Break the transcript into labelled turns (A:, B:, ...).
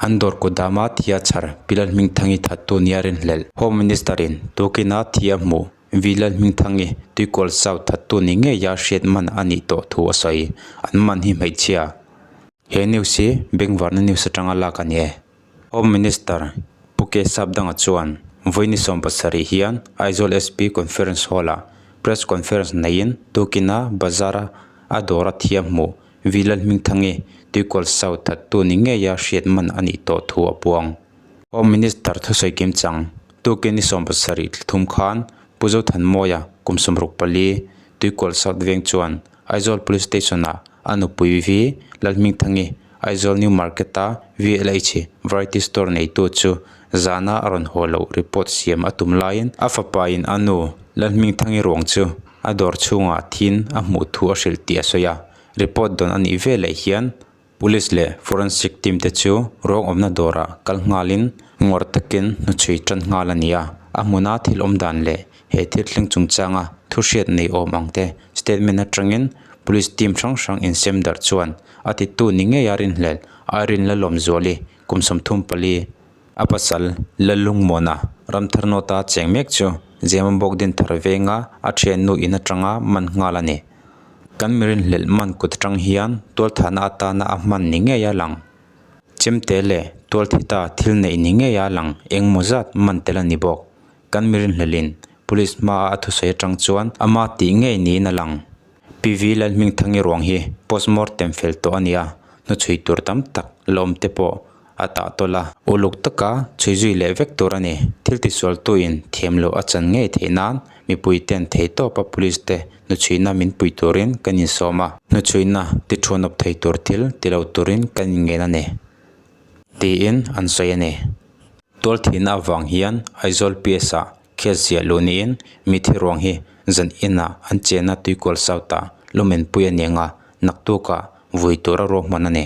A: An dawr kutdama thia chhar Pi Lalhmingthangi thattu nia rinhlelh. Home Minister-in tukina thia hmuh Vi Lalhmingthangi Tuikual South thattu ni ngeia hriat man a nih tawh thu a sawi. An man hi hmeichhia. He news hi Bengvarna news atanga lak a ni e. Home Minister Pu K Sapdanga chuan vawi ni 70 hian Aizawl SP Conference Hall-ah Press Conference neiin tukina bazar-a a dawra thiam hmuh Vi Lalhmingthangi Tuikual South thattu ni ngeia hriat man a nih tawh thu a puang. Home Minister thusawi kim chang tukin ni 73 thum khan Pu Zothanmawia kum 64 Tuikual South veng chuan Aizawl Police Station-ah a nupui Vi Lalhmingthangi Aizawl New Market-a VLH Variety Store neitu chu zana a rawn haw loh report siam a tum laiin a fapain a nu Lalhmingthangi ruang chu a dawr chhungah thin a hmuh thu a hrilh tih a sawi a. Report dawn a nih veleh hian Police leh Forensic team te chu ruang awmna dawrah kal nghalin ngawrh takin hnuchhui tan nghal a ni a. A hmuna thil awm dan leh he thil thleng chungchanga thu hriat nei awm ang te statement atangin Police team hrang hrang insem darh chuan a titu ni ngeia rinhlelh Irene Lalawmzuali kum 34 A pasal Lalungmuana Ramthar Nawta cheng mek chu Zemabawk Dinthar venga a thiannu in atanga man nghal a ni. Kan mirinhlelh man kut atang hian tualthahna atana a hman ni ngei a lang. Chemte leh tualthita thil neih ni ngei a lang engmaw zat man tel a ni bawk. Kan mirinhlelhin Police hmaa a thusawi atang chuan ama tih ngei niin a lang. PV Lalhmingthangi ruang hi postmortem fel tawh a ni a, hnuchhui tur tam tak la awm te pawh a tah tawlh a. Uluk taka chhui zui leh vek tur a ni. Thil tisualtuin thiam loh a chan ngei theih nan mipui ten thei tawpa police te hnuchhuihna min pui turin kan insawm a. Hnuchhuihna ti thuanawp thei tur thil ti lo turin kan inngen a ni, tiin an sawi a ni. Tualthihna avang hian Aizawl PS-ah case ziah luh niin mithi ruang hi zan inah an chenna Tuikual South-ah lumen pui a ni ang a, naktukah vui tura ruahman a ni.